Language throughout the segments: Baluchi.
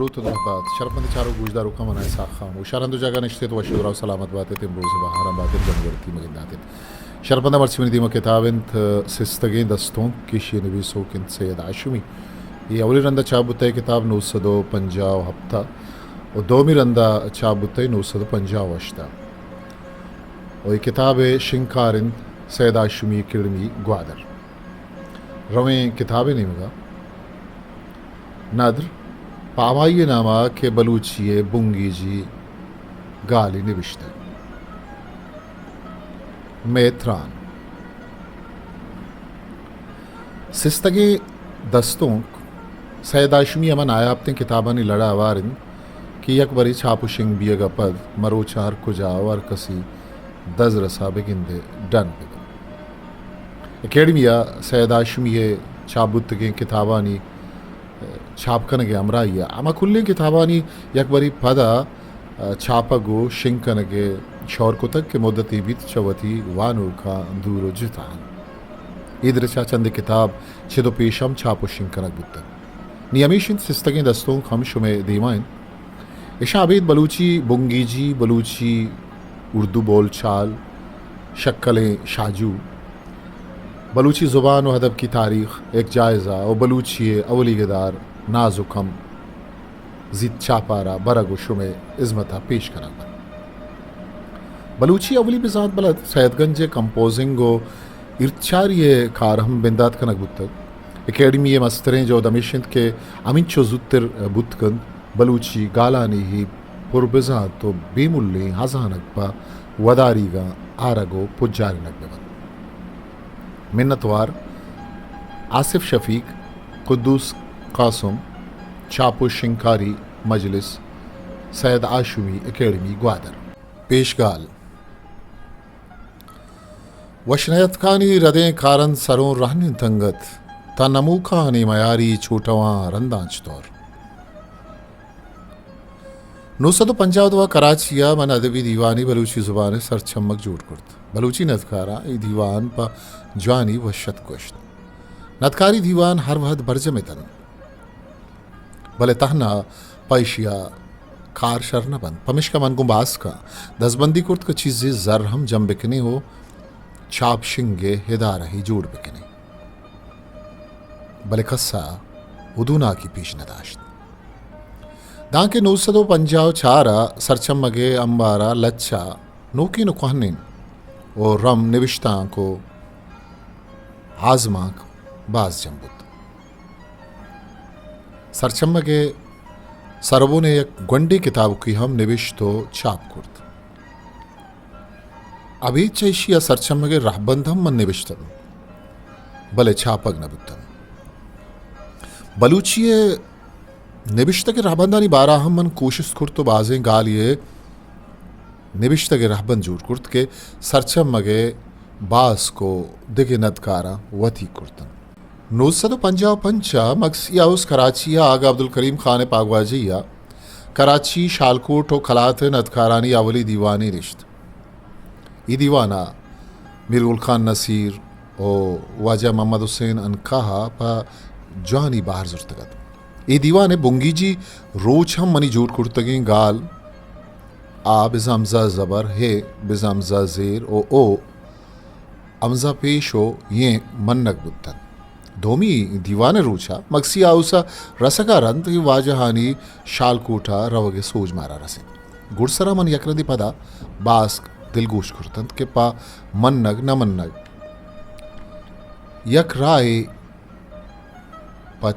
دروت و درہبات۔ شرپمند چاروک گوشداروکاں، من اسحاق خاموش۔ ہر ہند و جاگہ نشتیت، وش و دراہ و سلامت باتیت، امروز بہاراں باتیت، جنگ و رتی مگنداتیت۔ شرپمنداں، مرچی منی دیما کتاب انت، سستگیں دستونک، کہ ایشی نبیسوک انت سید ہاشمی۔ اے اولی رندا چاپ بوتہ اے کتاب نو سد و پنجاہ و ہپت ء و دومی رندا چاپ بوتہ اے نو سد و پنجاہ و ہشت ء و اے کتاب ء شنگکار انت سید ہاشمی اکیڈمی گوادر۔ رویں کتاب ء نیمگا۔ ندر، پہ ہمائی ء ناما کہ بلوچی ء بنگیجی گالے نبشتگ۔ مئے تران۔ سستگیں دستونک سید ہاشمی ہما نایاپتیں کتابانی لڑ ء ہوار انت کہ یک برے چاپ و شنگ بیئگ ء پد مروچ ء ہر کجا و ہر کسی دزرس ء بگندئے ڈن بہ بنت۔ اکیڈمی ء سید ہاشمی ء چاپ بوتگیں کتابانی چاپ کنگ ء ہمراہی ء ہما کلیں کتابانی یک برے پدا چاپگ و شنگ کنگ ء شور کتگ کہ مدتے بیت چہ وتی وانوکاں دور و جتا انت۔ اے درچا چندے کتاب چد و پیش ہم چاپ و شنگ کنگ بوتگ۔ نی ہمیش انت سستگیں دستونک ہم شمئے دیما انت۔ اشاں ابید بلوچی بنگیجی، بلوچی اردو بول چال، شکلیں شاجو، بلوچی زبان و ادب کی تاریخ، ایک جائزہ و بلوچی اولیگ دار نازک ہم زیت چاپارا برگ و شمئے ہزمتا پیش کنگ بنت۔ بلوچی اولی بزانت بلد سیدگنج ء کمپوزنگ و ارتچاری ء کار ہم بندات کنگ بوتگ۔ اکیڈمی ء مستریں جہد ہمیش انت کہ ہمینچو زوتر بوت کنت بلوچی گالانی اے پر بزانت و بے ملیں ہزانگ پہ وداریگاں آرگ و پجارینگ بہ بنت۔ منتوار، آصف شفیق، قدوس قاسم، چاپ و شنگکاری مجلس، سید ہاشمی اکیڈمی گوادر۔ پیشگال۔ وش نیتکانی ردیں کارند سروں رہنند انگت، تاں نموکانی میاری چوٹواں رنداں چتور۔ نو سد و پنجاہ و دو ء کراچی ء من ادبی دیوانے بلوچی زبان ء سرچمگ جوڑ کرت۔ بلوچی ندکاراں اے دیوان پہ جوانی وش ات گوشت۔ ندکاری دیوان ہر وہد برجم اتنت، بلے تہنا پہ ایشی ء کار شر نہ بنت۔ پمیشکا من گوں باسکاں دزبندی کرت کہ چیزے زر ہم جم بکنیں و چاپ شنگ ء ادارہ ہی جوڑ بکنیں۔ بلے کس ء ہدوناکی پیش نہ داشت۔ دانکہ نو سد و پنجاہ و چار ء سرچمگ ء امبار ء لچہ نوکین و کوہنین و رم نبشتانک و آزمانک باز جم بوت۔ سرچمگ ء سربون ء یک گونڈیں کتابکے ہم نبشت و چاپ کرت۔ ابید چہ ایشی ء سرچمگ ء رہبند ہم من نبشتگ، بلے چاپگ نہ بوتگ۔ بلوچی ء نبشتگ ء رہبندانی بارہ ہم من کوشست کرت و بازیں گالی ء نبشتگ ء رہبند جوڑ کرت کہ سرچمگ ء باسک و دگہ ندکاراں وتی کرتنت۔ نو سد و پنجاہ و پنچ ء مگسی ہاؤس کراچی ء آغا عبدالکریم خان ء پاگواجہی ء کراچی، شالکوٹ و کلات ء ندکارانی اولی دیوانے نشت۔ اے دیوان ء میر گل خان نصیر و واجہ محمد حسین عنقا ء پہ جوانی بہر زرتگ ات۔ اے دیوان ء بنگیجی روچ ہم منی جوڑ کرتگیں گال آ بزاں ہمزہ زبر ہے، بزاں ہمزہ زیر و او ہمزہ پیش و ییں منگ بوتنت۔ دومی دیوان ء روچ ء مگسی ہاؤس ء رسگ ء رند اے واجہانی شالکوٹ ء روگ ء سوج مارا رست۔ گڈسرا من یک رندے پدا باسک دلگوش کرتنت کہ پہ منگ نہ منگ یک راہے پہ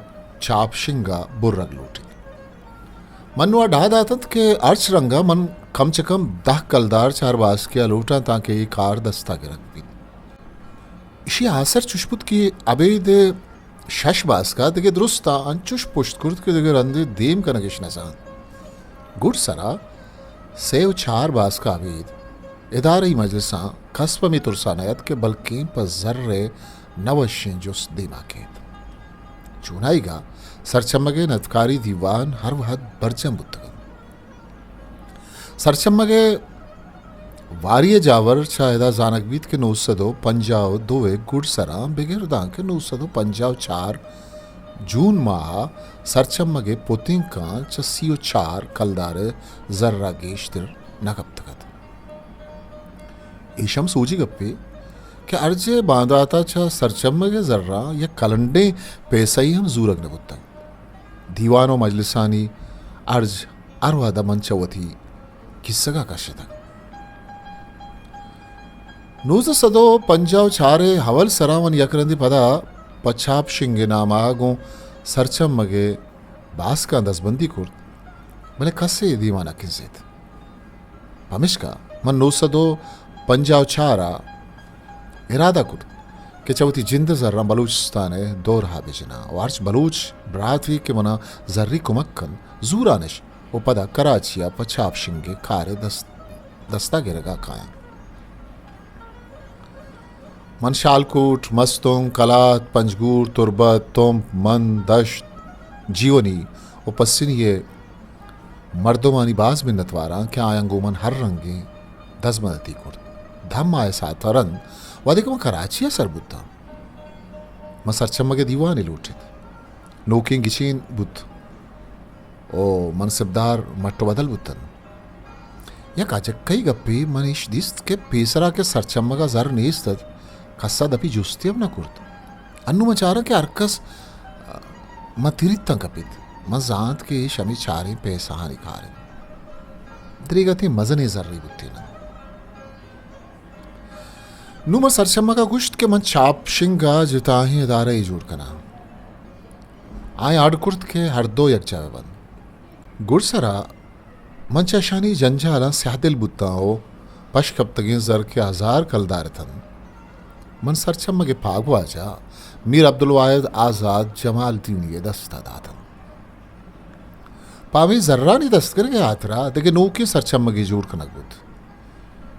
چاپ شنگ ء برگ لوٹیت۔ من نوں آ ڈاہ داتنت کہ ہرچ رنگ ء من کم چہ کم دہ کلدار چار باسکے ء لوٹاں تانکہ اے کار دست ء گرگ بیت۔ ایشی ء آسر چش بوت کہ ابید شش باسک ء دگہ درست ء انچش پشت کرت کہ دگہ رندے دیم کنگ اش نہ زانت۔ گڈسرا سے و چار باسک ء ابید ادارہی مجلساں کس پہ ہمے ترسا نہ ات کہ بلکیں پہ زر ء نہ وشیں جست دیما کیت۔ چونائیگا سرچمگ ء ندکاری دیوان ہر وہد برجم بوتگ انت۔ سرچمگ ء واری ء جاور چہ ادا زانگ بیت کہ نو سد و پنجاہ و دو ء گڈسراں بگر دانکہ نو سد و پنجاہ و چار جون ماہ ءَ سرچمگ ءِ پتینکاں چہ سی ءُ چار کلدار ءِ زر ءَ گیشتر نہ کپتگ اَت۔ ایش ہم سوجی گپے کہ ارج ءِ باندات ءَ چہ سرچمگ ءِ زراں یک کلنڈیں پیسہ ئے ہم زورگ نہ بوتگ۔ دیوان ءُ مجلسانی ارج ہر وہد ءَ من چہ وتی کیسگ ءَ کشتگ۔ نوزدہ سد ءُ پنجاہ ءُ چار ءِ اول سرا من یک رندے پدا پہ چاپ شنگ ءِ نام ءَ گوں سرچمگ ءِ باسکاں دزبندی کرت، بلے کسے دیما نہ کنزیت۔ پمیشکا من نوزدہ سد ءُ پنجاہ ءُ چار ءَ ارادہ کرت کہ چہ وتی جند ءِ زراں بلوچستان ءِ دور ءَ بجناں ءُ ہرچ بلوچ براتے کہ منا زری کمک کنت، زورانش ءُ پدا کراچی ءَ پہ چاپ شنگ ءِ کار ءِ دست، دست ءَ گرگ ءَ کایاں۔ من شالکوٹ، مستونگ، کلات، پنجگور، تربت، تمپ، مند، دشت، جیونی ءُ پسنی ءِ مردمانی باز منتواراں کہ آیاں گوں من ہر رنگیں دزمدتی کرت۔ دہ ماہ ءِ ساعت ءَ رند وہدے کہ من کراچی ءَ سر بوتاں، من سرچمگ ءِ دیوانے لوٹت۔ نوکیں گچین بوت ءُ منصبدار مٹ ءُ بدل بوتنت۔ یک اجکئی گپے من ایش دیست کہ پیسرا کہ سرچمگ ءَ زر نیست اَت، کس ءَ دپی جستے ہم نہ کرت۔ انوں من چاراں کہ ہرکس من تریتاں کپیت۔ من زانت کہ ایش ہمے چاریں پیسہانی کار اِنت۔ دریگتیں مزنیں زرے بوتین اَنت۔ نوں من سرچمگ ءَ گوشت کہ من چاپ شنگ ءَ جتاہیں ادارہ یے جوڑ کناں۔ آیاں اڈ کرت کہ ہر دو یکجاہ بہ بنت۔ گڈسرا من چہ اشانی جنجالاں سیاہ دل بوتاں ءُ پش کپتگیں زر کہ ہزار کلدار اتنت، من سرچمگ ءِ پاگواجہ میر عبدالواحد آزاد جمالدینی ءِ دست ءَ داتنت۔ پہ ہمے زرانی دستگرگ ءِ ہاترا دگہ نوکیں سرچمگے جوڑ کنگ بوت۔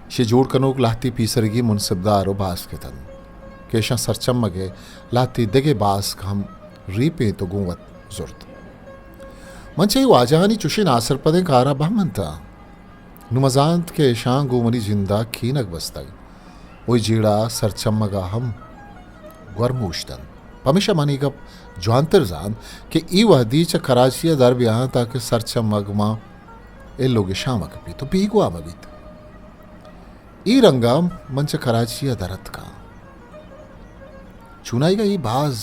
ایشی جوڑ کنوک لہتے پیسریگیں منصبدار ءُ باسک اتنت کہ ایشاں سرچمگ ءِ لہتے دگہ باسک ہم ریپینت ءُ گوں وت زرت۔ من چہ اے واجہانی چشیں ناسرپدیں کار ءَ بہم اتاں۔ نوں من زانت کہ ایشاں گوں منی جند ءَ کینگ بستگ ءُ اے جیڑہ سرچمگ ءَ ہم گورموشت اَنت۔ پمیشا من اے گپ جوانتر زانت کہ اے وہدی چہ کراچی ءَ در بیاں تاکہ سرچمگ ماں ایلو گشام ءَ کپیت ءُ بیگواہ مہ بیت۔ اے رنگ ءَ من چہ کراچی ءَ در اتکاں۔ چونائیگ ءَ اے باز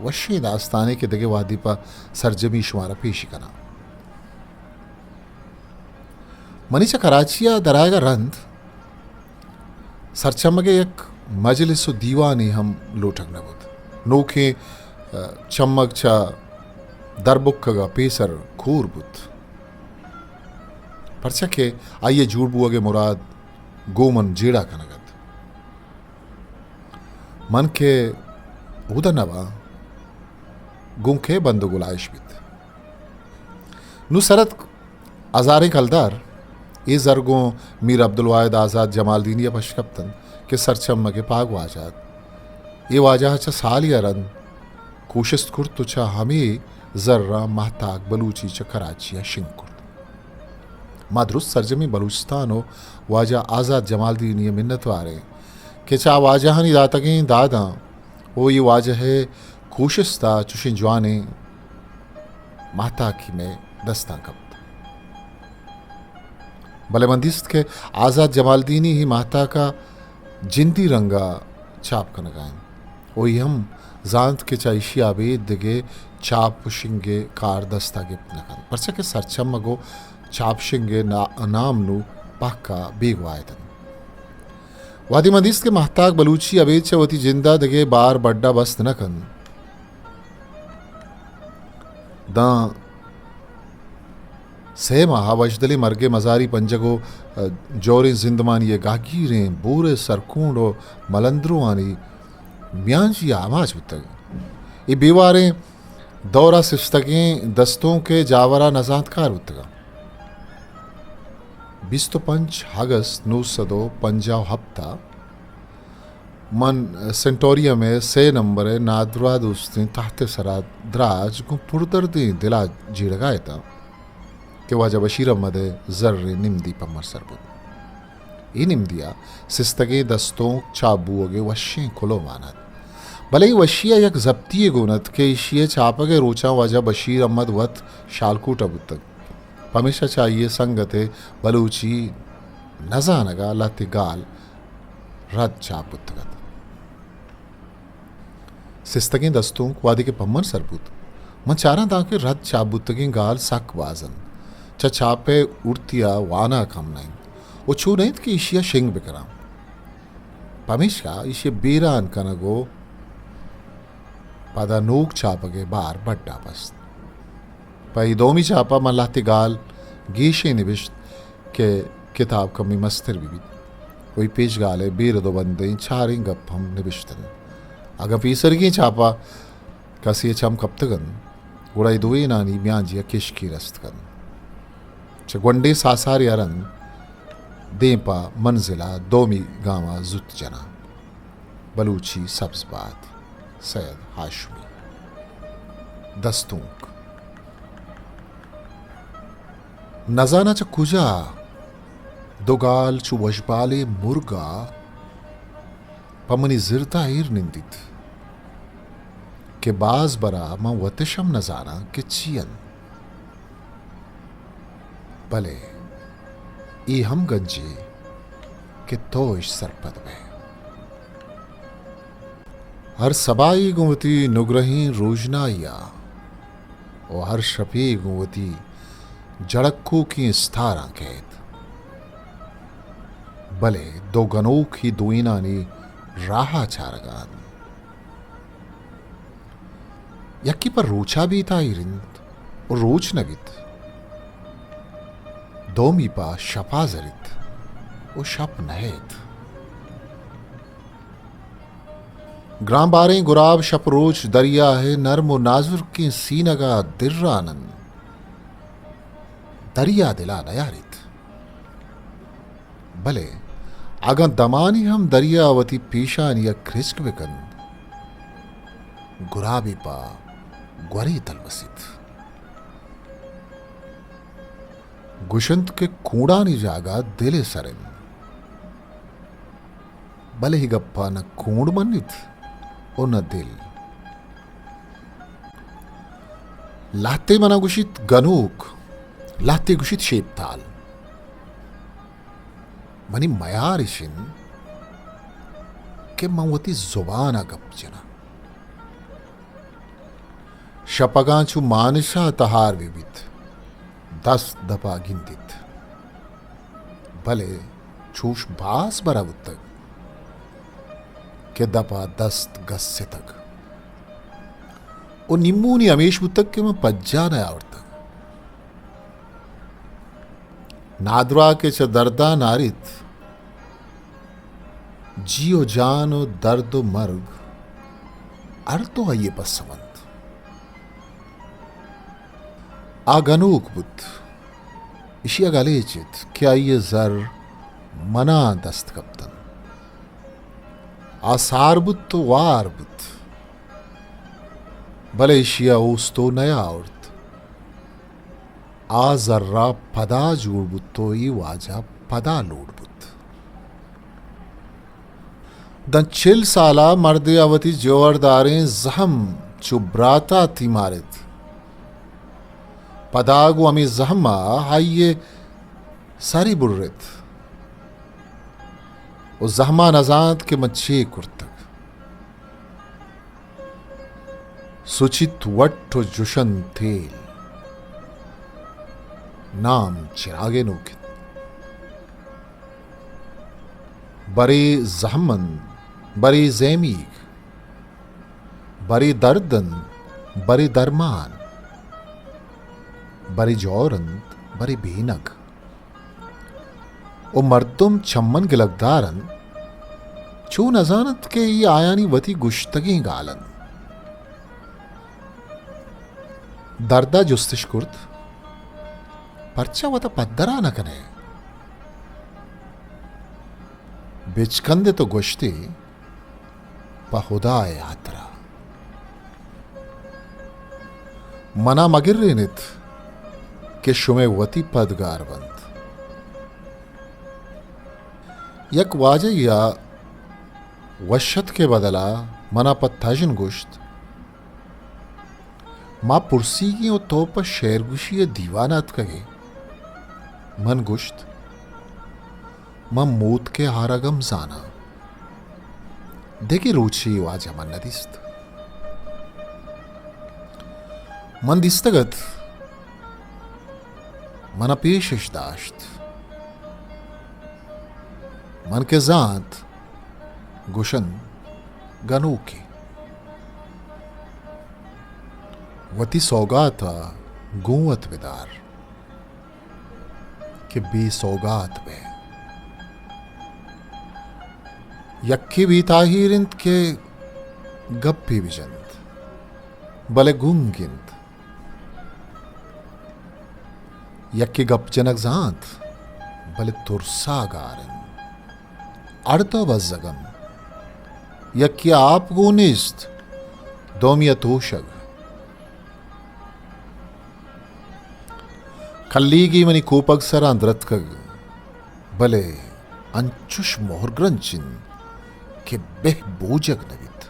وشیں داستانے کہ دگہ وہدے پہ سرجمی شمارا پیش کناں۔ منی چہ کراچی ءَ درآیگ ءَ رند سرچمگ ءِ یک مجلس ءُ دیوانے ہم لوٹگ نہ بوت۔ نوکیں، ءَ، چمگ چہ دربکگ ءَ پیسر کور بوت، پرچا کہ آئی ءِ جوڑ بوگ ءِ مراد گوں من جیڑہ کنگ اَت۔ من کہ اودا نہ باں، گوں کئے بند ءُ گلائیش بیت؟ نوں سر اتک ہزاریں کلدار۔ اے زر گوں میر عبدالواحد آزاد جمالدینی ءَ پش کپت اَنت کہ سرچمگ ءِ پاگواجہ اَت۔ اے واجہ ءَ چہ سالے ءَ رند کوشست کرت ءُ چہ ہمے زراں ماہتاک بلوچی چہ کراچی ءَ شنگ کرت۔ ما درست سرجمیں بلوچستان ءُ واجہ آزاد جمالدینی ءِ منتوار ایں کہ چہ آ واجہانی داتگیں داداں ءُ اے واجہ ءِ کوشست ءَ چشیں جوانیں ماہتاکے مئے دستاں کپت۔ بلے من دیست کہ آزاد جمالدینی اے ماہتاک ءَ جندی رنگ ءَ چاپ کنگ ءَ اِنت ءُ اے ہم زانت کہ چہ ایشی ءَ ابید دگہ چاپ ءُ شنگ ءِ کار دست ءَ گپت نہ کنت، پرچا کہ سرچمگ ءُ چاپ شنگ ءِ نا-، نام نوں پہک ءَ بیگواہ اتنت۔ وہدے من دیست کہ ماہتاک بلوچی ابید چہ وتی جند ءَ دگہ بار بڈ ءَ بست نہ کنت، داں سئے ماہ ءَ وشدلیں مرگ ءِ مزاری پنجگ ءُ، ءَ، جوریں زندمانی ءِ گہگیریں بور ءِ سرکونڈ ءُ ملندروانی میانجی ءَ آماچ بوتگ۔ اے بیواریں دور ءَ سستگیں دستونک ءِ جاور ءَ نزانتکار بوتگ اَنت۔ بیست ءُ پنچ اگست نو سد ءُ پنجاہ ءُ ہپت ءَ من سینٹوریم ءِ سئے نمبر ءِ نادراہ دوستیں تہت ءِ سرا دراج گوں پردردیں دل ءَ جیڑگ ءَ اتاں کہ واجہ بشیر احمد ءِ زریں نمدی پہ من سر بوت۔ اے نمدی ءَ سستگیں دستونک چاپ بوگ ءِ وشیں کلوہ مان اَت۔ بلے اے وشی ءَ یک زپتی یے گون اَت کہ ایشی ءِ چاپگ ءِ روچاں واجہ بشیر احمد وت شالکوٹ ءَ بوتگ، پمیشا چہ آئی ءِ سنگت ءِ بلوچی نزانگ ءَ لہتے گال رد چاپ بوتگ اَت۔ سستگیں دستونک وہدے کہ پہ من سر بوت، من چاراں دانکہ رد چاپ بوتگیں گال سک باز اَنت، چہ چاپ ءِ اڑتی ءَ وانگ کم نہ اِنت ءُ چو نہ اِنت کہ ایشی ءَ شنگ بکناں۔ پمیشکا ایشی ءِ بیران کنگ ءُ پدا نوک چاپگ ءِ بار بڈا بست۔ پہ اے دومی چاپ ءَ من لہتے گال گیشیں نبشت کہ کتاب کمے مستر بہ بیت ءُ اے پیشگال ءِ بے رد ءُ بندیں چاریں گپ ہم نبشت اَنت۔ اگاں پیسرگیں چاپ ءَ کسے ءِ چم کپتگ اَنت، گڑا اے دوئینانی میانجی ءَ کشکے رست کنت۔ چہ گونڈیں ساسارے ءَ رند دیم پہ منزل ءَ دومی گام ءَ زوت جناں۔ بلوچی سبز بات۔ سید ہاشمی۔ دستونک۔ نزاناں چہ کجا دو گال چو وشبالیں مرگ ءَ پہ منی زرد ءَ ایر نندیت کہ باز برا من وتش ہم نزاناں کہ چی اَنت۔ بلے اے ہم گنجے کہ تو اش سرپد بئے۔ ہر سباہے گوں وتی نگرہیں روژنائی ءَ ءُ ہر شپے گوں وتی جڑکوکیں استاراں کئیت۔ بلے دو گنوک اے دوئینانی راہ ءَ چارگ ءَ اَنت۔ یکے پہ روچ ءَ بیت ءَ ایر اِنت ءُ روچ نہ بیت۔ دومی پہ شپ ءَ زریت ءُ شپ نہ ایت۔ گرانباریں گراب شپ روچ دریا ءِ نرم ءُ نازرکیں سینگ ءَ دران اَنت۔ دریا دل ءَ نیاریت۔ بلے اگاں دمانے ہم دریا وتی پیشانی ءَ کرچک بہ کنت، گرابے پہ گورے تلوسیت۔ گوشنت کہ کونڈانی جاگہ دل ءِ سر اِنت۔ بلے اے گپ ءَ نہ کونڈ منیت ءُ نہ دل۔ لہتے من ءَ گوشیت گنوک، لہتے گوشیت شیپتال۔ منی میار اش اِنت کہ من وتی زبان ءَ گپ جناں۔ شپگاں چو مانش ءَ تہار بہ بیت، دست دپ ءَ گندیت۔ بلے چوش باز برا بوتگ کہ دپ ءَ دست گستگ ءُ نیمونی ہمیش بوتگ کہ من پجاہ نیاورتگ۔ نادراہ کہ چہ درد ءَ ناریت، جی ءُ جان ءُ درد ءُ مرگ ہر دو آئی ءِ پسہ بنت۔ آ گنوک بوت، ایشی ءَ گلیچ اِت کہ آئی ءِ زر من ءَ دست کپت اَنت۔ آ سار بوت ءُ وار بوت، بلے ایشی ءَ اوست ءُ نیاورت۔ آ زر ءَ پدا جوڑ بوت ءُ اے واجہ پدا لوڑ بوت۔ داں چل سال ءَ مردے ءَ وتی جوہرداریں زہم چو برات ءَ تیماریت۔ پدا گوں ہمے زہم ءَ آئی ءِ سری برت ءُ زہم ءَ نزانت کہ من چے کرتگ۔ سچیت وٹ ءُ جشن تیل، نام چراگے نوک اِنت۔ برے زہم اَنت، برے زیمیگ، برے درد اَنت، برے درمان، برے جور اَنت، برے بینگ۔ ءُ مردم چمن گلگدار اَنت، چو نزانت کہ اے آیانی وتی گوشتگیں گال اَنت۔ درد ءَ جستش کرت، پرچا وت ءَ پدر ءَ نہ کن ئے؟ بچکندت ءُ گوشت ئے، پہ ہدا ءِ ہاترا من ءَ مگرین ات کہ شمئے وتی پدگار بنت۔ یک واجہے ءَ وش اتک ءِ بدل ءَ من ءَ پہ تژن گوشت، ما پرسیگیں ءُ تو پہ شعرگوشی ءِ دیوان ءَ اتکگ ئے۔ من گوشت، من موتک ءِ آرگ ہم زاناں۔ دگہ روچے واجہ من نہ دیست۔ من دیستگ ات، من ءَ پیش اش داشت۔ من کہ زانت، گوشن گنوکے۔ وتی سوگات ءَ گوں وت بدار کہ بے سوگات بئے۔ یکے بے تاہیر انت کہ گپے بجنت، بلے گنگ انت۔ یکے گپ جنگ زانت، بلے ترسا گار انت۔ اڑد ءَ بزگ انت۔ یکے ءَ آپ گون نیست، دومی ءَ توشگ۔ کلیگے منی کوپگ سرا درتکگ، بلے انچش مہرگرنچ انت کہ بہ بوجگ نہ بیت۔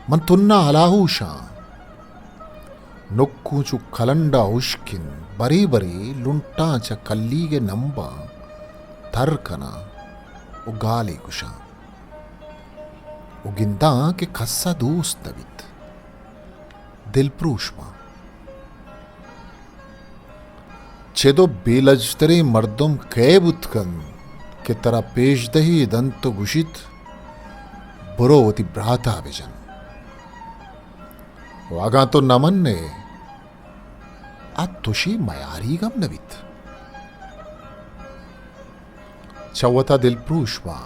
من تنا ہلاہوش آں۔ نکوں چو کلنڈا ہشک انت، برے برے لنٹاں چہ کلیگ ءِ نمباں تر کناں ءُ گالے کشاں ءُ گنداں کہ کس ءَ دوست نہ بیت۔ دلپروش باں۔ چد ءُ بے لجتریں مردم کئے بوت کنت کہ ترا پیشدہی دنت ءُ گوشیت، برو وتی برات ءَ بجن؟ ءُ اگاں تو نہ من ئے، آ تشی میاریگ ہم نہ بیت۔ چہ وتا دلپروش باں،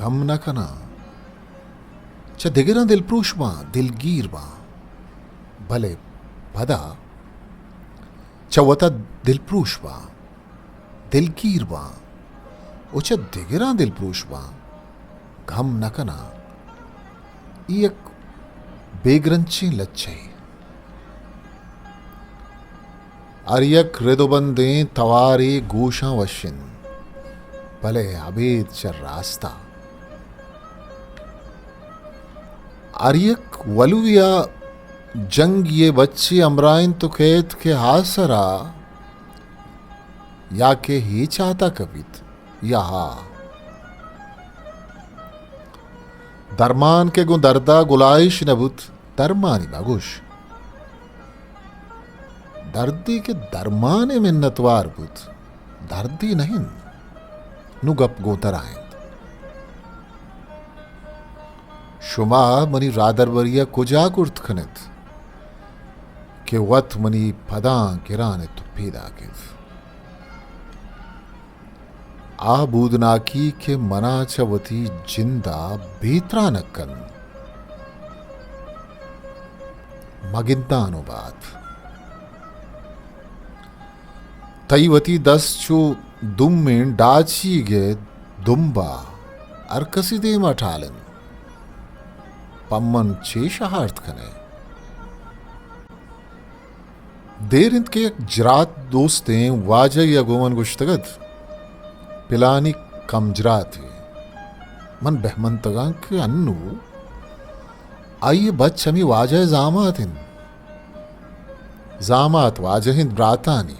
گم نہ کناں۔ چہ دگراں دلپروش باں، دلگیر باں، بلے پدا چہ وتا دلپروش باں، دلگیر باں ءُ چہ دگراں دلپروش باں، گم نہ کناں۔ اے یک بیگرنچیں لچہے۔ ہر یک رد ءُ بندیں توارے گوشاں وش انت، بلے ابید چہ راست ءَ۔ ہر یک ولوی ءَ جنگی ءِ بچے ہمراہ انت ءُ کئیت کہ آسرا یا کہ ہیچ آتا کپیت یا ہا۔ درمان کہ گوں دردا گلائیش نہ بوت، درمانی مگوش۔ دردے کہ درمانے منتوار بوت، دردے نہ انت۔ نوں گپ گوں ترا انت۔ شما منی رادربری ءَ کجا کرت کن ات کہ وت منی پداں گران ات ءُ پیداک ات؟ آ بودناکی کہ منا چہ وتی جند ءَ بے ترانگ کنت، مگنداں نوں بات۔ تئی وتی دست چو دومیں ڈاچیگ ءِ دمب ءَ ہر کسی دیم ءَ ٹال انت، پہ من چے شہارت کن ئے؟ دیر انت کہ یک جرات دوستیں واجہ ءَ گوں من گوشتگ ات، پلانی کمجراتے۔ من بہمنتگاں کہ انوں آئی ءِ بچ ہمے واجہ ءِ زامات انت۔ زامات واجہ انت براتانی۔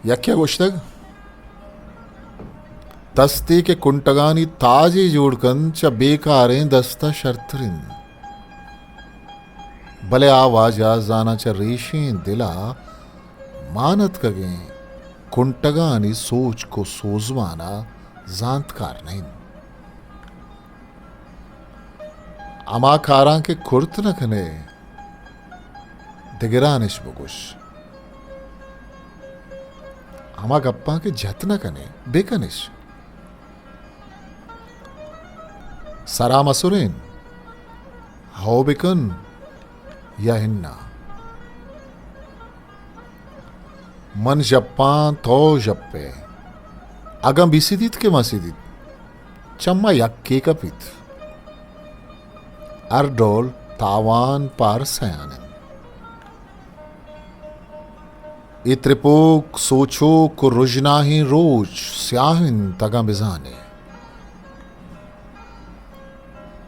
یکے ءَ گوشتگ، دستے کہ کنٹگانی تاجے جوڑ کنت، چہ بیکاریں دست ءَ شرتر انت۔ بلے آ واجہ زاناں چہ ریشیں دل ءَ مان اتکگیں کنٹگانی سوچک ءُ سوزمان ءَ زانتکار نہ انت۔ ہما کاراں کہ کرت نہ کن ئے، دگرانش بگوش۔ ہما گپاں کہ جت نہ کن ئے، بکنش۔ سرا مسرین، ہئو بکن یا اناں۔ من ژپاں، تو ژپ ئے۔ اگاں بسدیت کہ مسدیت، چہ ما یکے کپیت۔ ہر ڈول تاوان پہ ہر سیان انت۔ اے ترپوک، سوچوک و رژناہیں روچ سیاہ انت، اگاں بزانے۔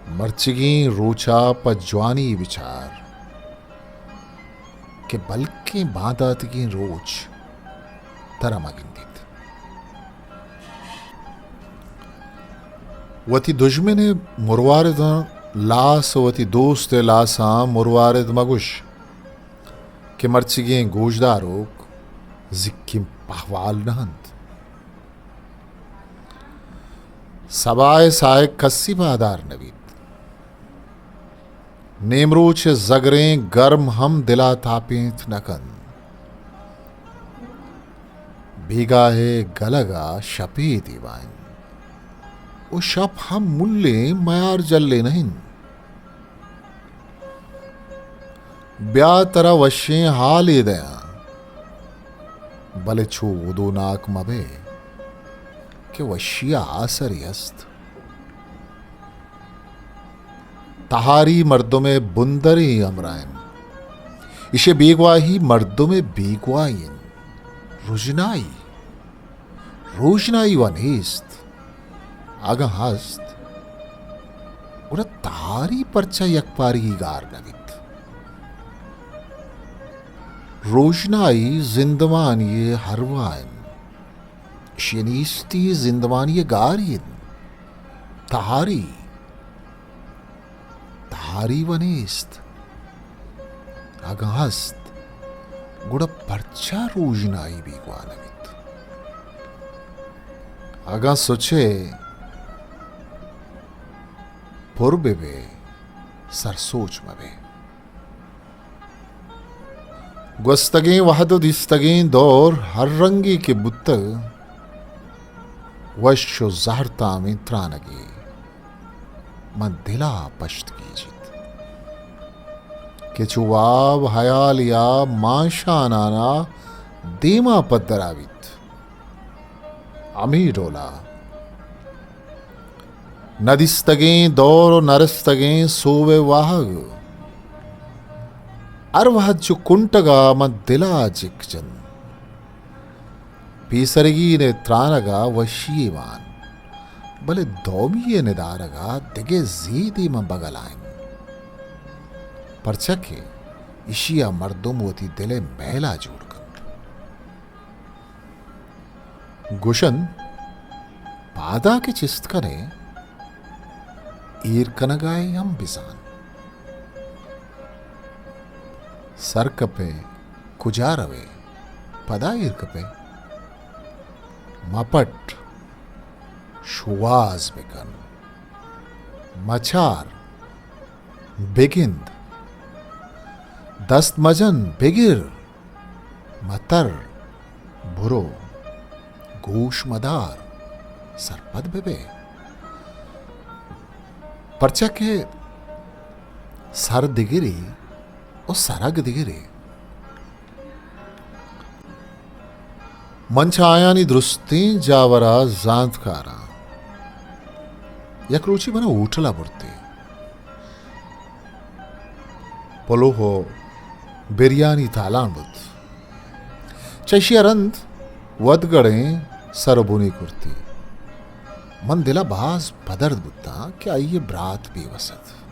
مرچیگیں روچا پہ جوانی بچار کہ بلکیں بانداتیگیں روچ ترا مہ گندیت۔ وتی دژمن ءِ مروارداں لاس و وتی دوست ءِ لاساں مروارد مگوش کہ مرچیگیں گوشداروک زیکیں پہوال نہ انت۔ سبا ءِ ساہگ کسی پہدار نہ بیت۔ نیمروچ ءِ زگریں گرم ہم دل ءَ تاپینت نہ کنت۔ بیگاہ ءِ گلگ ءَ شپے دیما انت و شپ ہم ملیں میار جلے نہ انت۔ بیا ترا وشیں حالے دیاں، بلے چو ہدوناک مہ بئے کہ وشی ءَ آسرے است۔ تہاری مردم ءِ بندریں ہمراہ انت۔ ایشی ءِ بیگواہی مردم ءِ بیگواہی انت۔ رژنائی، روژنائی و نیست۔ اگاں ہست، گڑا تہاری پرچا یکپارگی گار نہ بیت؟ روژنائی زندمانی ءِ ہروا انت۔ ایشی ءِ نیستی زندمانی ءِ گاری انت۔ تہاری، تہاری و نیست۔ اگاں ہست، گڑا پرچا روژنائی بیگواہ نہ بیت؟ اگاں سچے، پر بہ بئے، سرسوچ مہ بئے۔ گوستگیں وہد و دیستگیں دور ہر رنگے کہ بوتگ، وش و زہرتامیں ترانگے من دل ءَ پشت گیجیت کہ چو واب ہیالے ءَ مانشانان ءَ دیم ءَ پدر ءَ بیت۔ ہمے ڈول ءَ نہ دیستگیں دور و نہ رستگیں سوب ءِ واہگ ہر وہد چو کنٹگ ءَ من دل ءَ جک جنت۔ پیسرگی ءِ ترانگ ءَ وشی یے مان، بلے دومی ءِ ندارگ ءَ دگہ زیدے من بگل ءَ انت۔ پرچا کہ ایشی ءَ مردم وتی دل ءِ مہل ءَ جوڑ کنت۔ گوشنت، پادا کہ چست کن ئے، ایر کنگ ءَ ئے ہم بزان۔ سر کپ ئے، کجا رو ئے، پدا ایر کپ ئے۔ مپٹ، شوہاز بکن۔ مچار، بگند۔ دست مجن، بگر۔ متر، برو۔ گوش مدار، سرپد ببئے۔ پرچا کہ سر دگرے و سرگ دگرے۔ من چہ آیانی درستیں جاور ءَ زانتکار آں۔ یک روچے من ءَ ہوٹل ءَ برت ئے۔ پلو و بریانی تالان بوت۔ چہ ایشی ءَ رند ودگڑیں سر و بنے کرتی۔ من دل ءَ باز پدرد بوتاں کہ آئی ءِ برات بے وس ات۔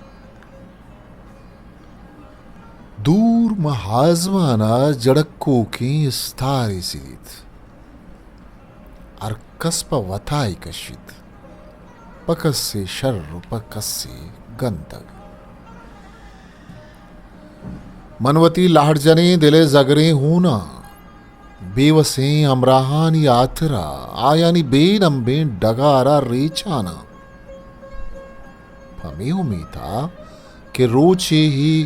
دور ماں آزمان ءَ جڑکوکیں استارے سدیت۔ ہر کس پہ وتائی کشیت، پہ کسے شر و پہ کسے گندگ۔ من وتی لہڑ جنیں دل ءِ زگریں ہوناں، بے وسیں ہمراہانی ہاترا، آیانی بے نمبیں ڈگار ءَ ریچاناں۔ پہ ہمے امیت ءَ کہ روچے اے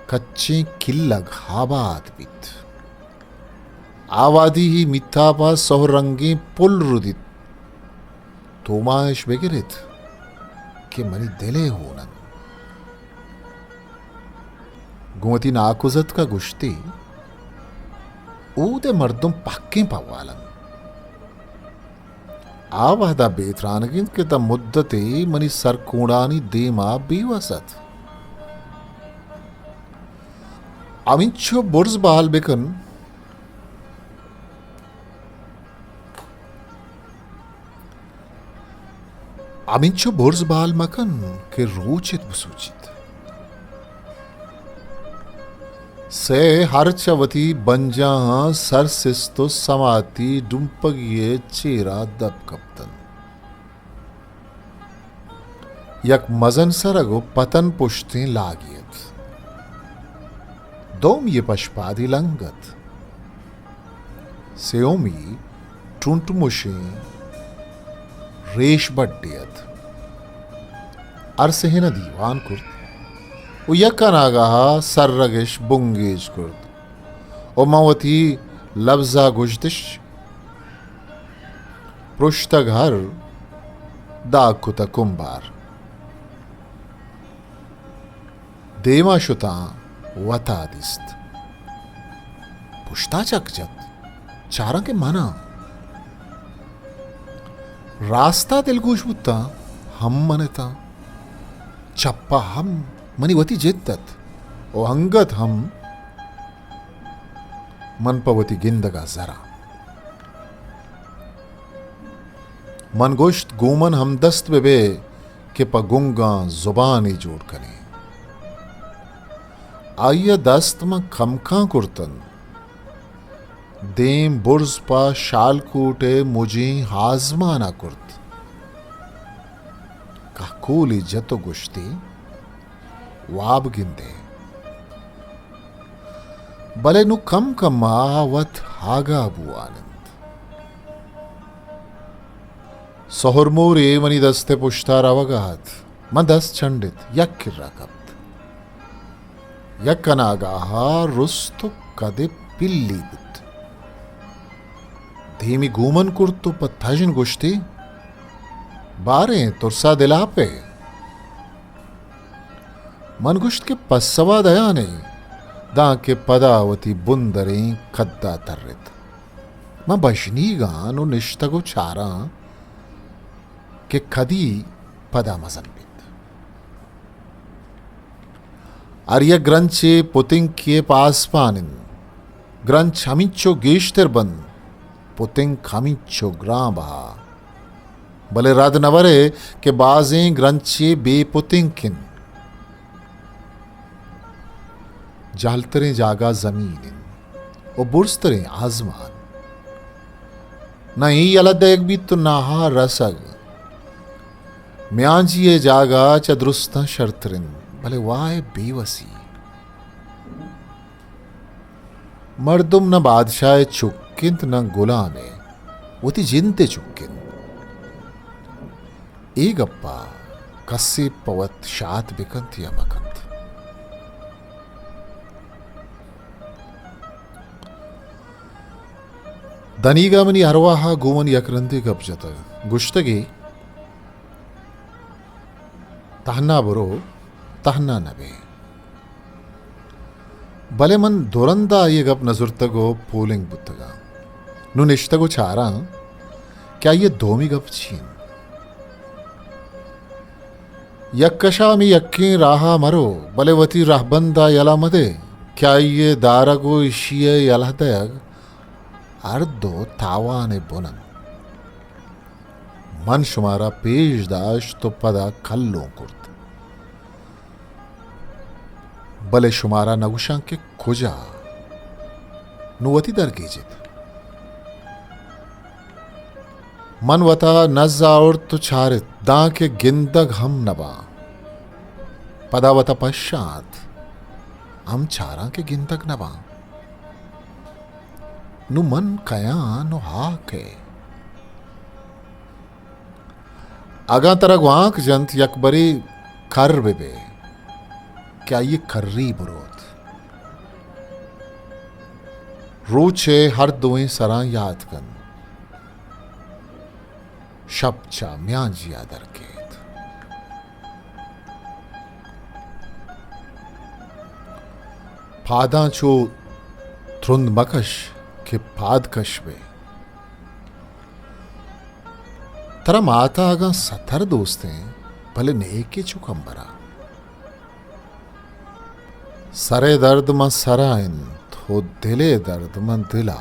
کچیں کلگ آباد بیت۔ آ وہدی اے میتاپ ءَ سہر رنگیں پل ردیت۔ توماش بگر ات کہ منی دل ءِ ہون انت۔ گوں وتی ناکوزتک ءَ گوشتی، اود ءِ مردم پکیں پہوال انت۔ آ وہد ءَ بے ترانگ انت کہ تاں مدتے منی سرکونڈانی دیم ءَ بے وس ات۔ ہمینچو برز بال بکن، ہمینچو برز بال مکن کہ روچت بسوچیت۔ سئے ہرچ وتی بنجاہاں سر سست و سماتی ڈمپگی ء چیرا دپ کپتن۔ یک مزن سرگ و پتن پشتیں لاگے ات۔ دومی ء پشپادی لنگ ات۔ سیومی ٹنٹمشیں ریش بڈے ات۔ ہر سہن ء دیوان کرت و یک اناگاہ ء سرگش بنگیج کرت و من وتی لبزا گوشتش، پرشتگ ہر داگ کتگ کمبار۔ دیما شتاں، وتا دیست۔ پشتا چک جت، چاراں کہ مناں۔ راستا دلگوش بوتاں، ہم منتاں۔ چپا ہم منی وتی جد ات و انگت ہم من پہ وتی گندگا زراں۔ من گوشت، گوں من ہمدست بہ بئے کہ پہ گنگاں زبانے جوڑ کنیں۔ آئی ء دست من کمکاں کرتن۔ دیم برز پہ شالکوٹ ء مجیں آزمان ء کرت۔ کہکولی جت و گوشتی، واب گندے۔ بلے نوں کم کم ء آ وت آگاہ بوان انت۔ سہرمورے منی دست ء پشتا روگ ء ات۔ من دست چنڈت، یک کرا کپت۔ یک اناگاہ ء رست و کد ء پلی بوت۔ دیمی گوں من کرت و پہ تژن گوشتی، باریں ترسا دلاپ ئے؟ من گوشت کہ پسوا دیان ئے، دانکہ پدا وتی بندریں کدا ترت۔ من بژنیگاں و نشتگ و چاراں کہ کدی پدا مزن بیت۔ ہر یک گرنچے پتنکے پاسپان انت۔ گرنچ ہمینچو گیشتر بنت، پتنک ہمینچو گران بہا۔ بلے رد نہ برئے کہ بازیں گرنچے بے پتنک انت۔ جہلتریں جاگہ زمین انت و برزتریں آزمان۔ نہ اے یلہ دئیگ بیت و نہ آ رسگ۔ میانجی ء جاگہ چہ درستاں شرتر انت، بلے وائے بے وسی۔ مردم نہ بادشاہ ء چک انت، نہ گلام ء، وتی جند ء چک انت۔ اے گپا کسے پہ وت شات بکنت یا مکنت۔ دنیگا منی ارواہا گوں من یک رندے گپ جتگ۔ گوشتگی، تہنا برو، تہنا نہ بئے۔ بلے من دو رندا آئی ء گپ نہ زرتگ و پولنگ بوتگاں۔ نوں نشتگ و چاراں کہ آئی ء دومی گپ چی انت۔ یک کشا ہمے یکیں راہا مرو، بلے وتی رہبندا یلہ مدئے کہ آئی ء دارگ و اشی ء یلہ دئیگ ہر دو تاوان ء بن انت۔ من شمارا پیش داشت و پدا کلوں کرت۔ بلے شمارا نگوشاں کہ کجا۔ نوں وتی درگیجت۔ من وتا نز آورت و چارت، داں کہ گندگ ہم نباں۔ پدا وتا پشانت، ہم چاراں کہ گندگ نباں۔ نوں من کیاں نوں ہا کئے؟ اگاں ترا گوانک جنت، یکبرے کر بہ بئے کہ آئی ء کری بروت۔ روچ ء ہر دوئیں سراں یات کن۔ شپ چہ میانجیا در کیت۔ پاداں چو ترند مکش کہ پاد کش بئے۔ ترا ماتا اگاں ستر دوستیں، بلے نیکے چو کمبرا۔ سرئے درد ماں سرا انت و دلئے درد ماں دلا۔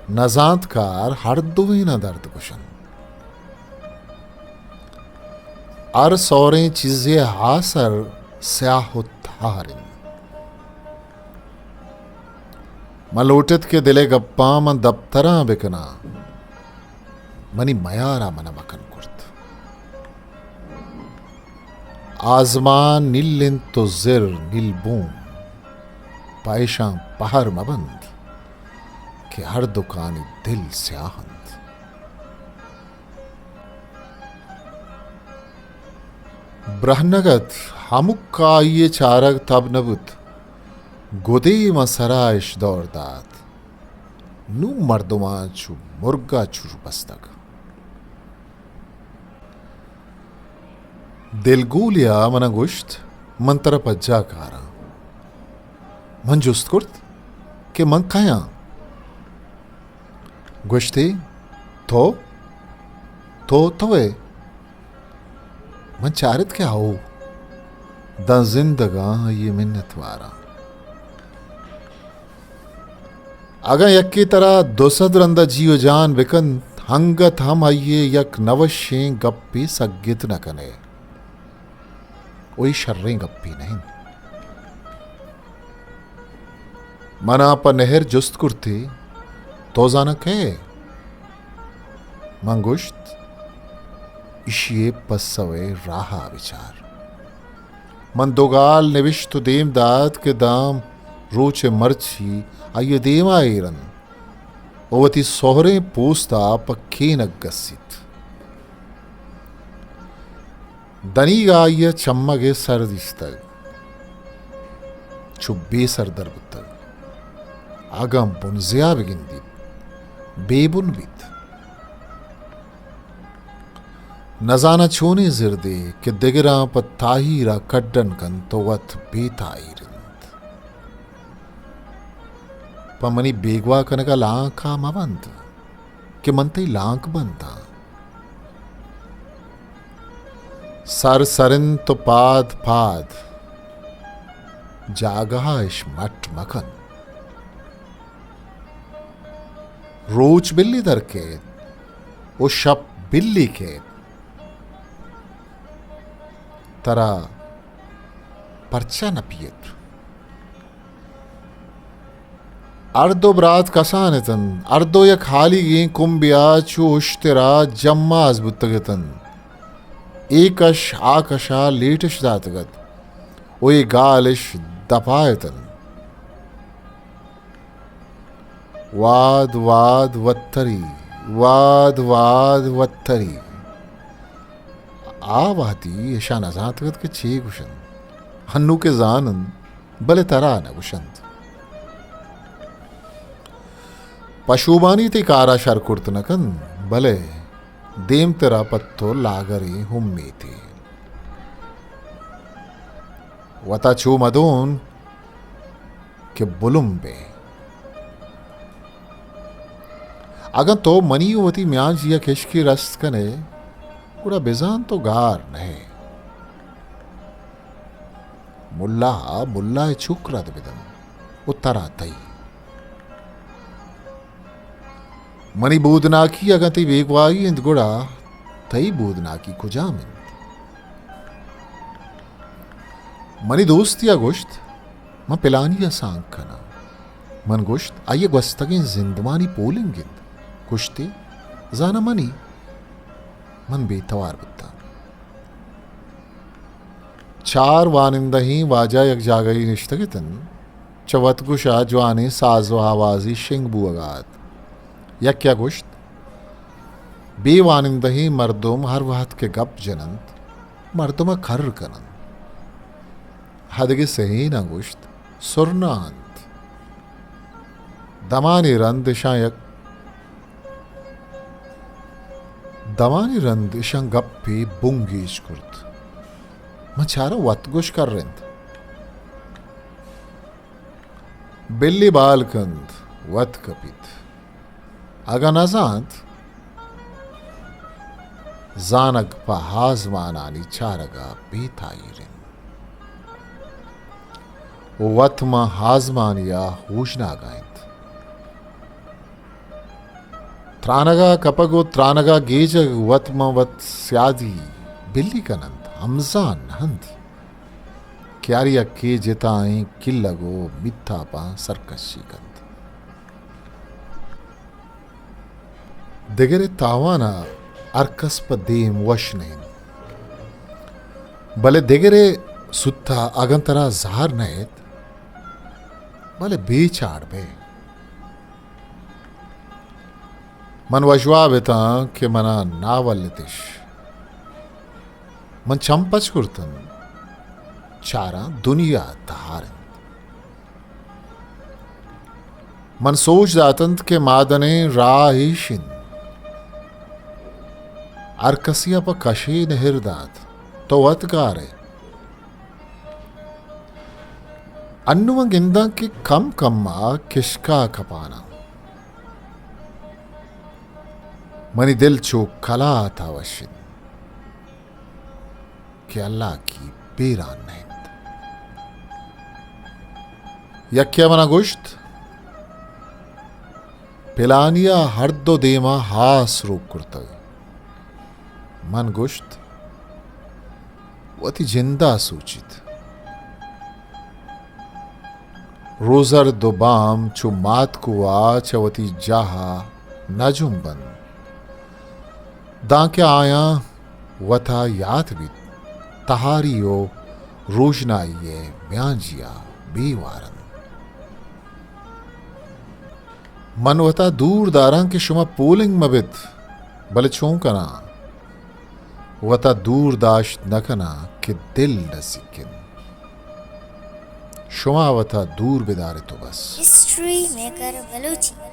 نزانت کار ہر دوئیناں درد گوشنت۔ ہر سوریں چیزے ءِ آسر سیاہ ءُ تہار انت۔ من لوٹت کہ دل ءِ گپاں من دپتراں بکناں، منی میار ءَ من ءَ مکن کرت۔ آزمان نیل انت ءُ زر نیل بوم، پہ ایشاں پہر مبند کہ ہر دکانی دل سیاہ انت۔ برہنگ ات، ہمک آئی ءِ چارگ تب نہ بوت۔ گدے ماں سرا اش دور دات۔ نوں مردماں چو مرگا چور بستگ۔ دلگولیا منا گوشت، من ترا پجا کاراں۔ من جست کرت کہ من کئے آں؟ گوشتی، تو؟ تو توئے؟ من چارت کہ ہئو، داں زندگاں آئی ءِ منتواراں۔ اگاں یکے ترا دو سد رندا جی ءُ جان بکنت، انگت ہم آئی ءِ یک نہ وشیں گپے سگت نہ کنئے۔ ءُ اے شریں گپے نہ انت۔ منا پہ نہر جست کرتی، تو زاناں کئے؟ من گوشت، ایشی ءِ پسو ءِ راہ ءَ بچار۔ من دو گال نبشت ءُ دیم دات کہ داں روچ ءِ مرچی آئی ءِ دیما ایر انت ءُ وتی سہریں پوست ءَ پہ کینگ گسیت۔ دنیگا آئی ءِ چمگ ءِ سر دیستگ، چو بے سر در بوتگ۔ اگاں بنزیا بگندیت، بے بن بیت۔ نزاناں چونیں زردے کہ دگراں پہ تاہیرا کڈن کنت ءُ وت بے تاہیر انت۔ پہ منی بیگواہ کنگا لانکا مبند کہ من تئی لانک بنتاں۔ سر سر انت ءُ پاد پاد، جاگہا اش مٹ مکن۔ روچ بلی در کیت ءُ شپ بلی کیت، ترا پرچا نہ پیت؟ ہر دو برات کسان اتنت، ہر دو یک ہالیگیں کمبیا چو اشترا جماز بوتگ اتنت۔ اے کش آ کشا لیٹش داتگ ات ءُ اے گالش دپا اتنت۔ واد واد وتری، واد واد وتری۔ آ وہدی اشاں نزانتگ ات کہ چے گوشنت۔ ہنو کہ زاننت، بلے ترا نہ گوشنت۔ پشوبانی تئی کارا شر کرت نہ کنت، بلے دیمترا پہ تو لاگریں امیتے۔ وتا چو مدون کہ بلم بئے۔ اگاں تو منی ءُ وتی میان جیا کشکے رست کنئے، گڑا بزان تو گار نہ ئے۔ ملا ءَ ملا ءِ چک رد بدنت ءُ ترا تئی۔ منی بودناکی اگاں تئی بیگواہی انت، گڑا تئی بودناکی کجام انت؟ منی دوستی ءَ گوشت، من پلانی ءَ سانگ کناں۔ من گوشت، آئی ءِ گوستگیں زندمانی پولنگ انت۔ گوشتی، زاناں منی؟ من بے توار بوتاں۔ چار وانندہیں واجہ یک جاگہے نشتگ اتنت، چہ وتگوش ءَ جوانیں ساز ءُ آوازے شنگ بوگ ءَ ات۔ یکے ءَ گوشت، بے وانندہیں مردم ہر وہد کہ گپ جننت، مردم ءَ کر کننت۔ ہدگہ سئیناں گوشت، سرنا انت۔ دمانے رند اشاں یک دمانی رند اشاں گپے بنگیج کرت۔ من چاراں وتگوش کرنت۔ بلی بال کنت، وت کپیت۔ اگاں نزانت، زانگ پہ آزمانانی چارگا بے تاہیر انت۔ وت ماں آزمانیا ہوژناگا انت۔ ترانگا کپگ ءُ ترانگا گیجگ وت ماں وت سیادی بلی کننت۔ ہمزان نہ انت کہ ہر یکے جتائیں کلگ و میتاپاں سرکشی کنت۔ دگرے تاوان ء ہر کس پہ دیم وش نہ انت، بلے دگرے سوت ء اگاں ترا زہر نہ ایت، بلے بے چاڑ بئے۔ من وژواب اتاں کہ منا ناولتش۔ من چم پچ کرتن، چاراں دنیا تہار انت۔ من سوج داتنت کہ مادنیں راہ ایش انت۔ ہر کسی ء پہ کشے نہر دات، تو وت گار ئے۔ انوں من گنداں کہ کم کم ء کشکا کپاناں۔ منی دل چو کلات ء وش انت کہ ہلاکی بیران نہ انت۔ یکے ء منا گوشت، پلانی ء ہر دو دیما ہاس روک کرتگ۔ من گوشت، وتی جندا سوچیت۔ روزرد و بام چو ماتکوا چہ وتی جاہا نہ جنبنت، دانکہ آیاں وتا یات بیت، تہاری و روژنائی ء میانجیا بے وار انت۔ من وتا دور داراں کہ شما پولنگ مہ بیت، بلے چون کناں؟ وتا دور داشت نہ کناں کہ دل نزیک انت۔ شما وتا دور بدارت و بس۔ History maker Balochi.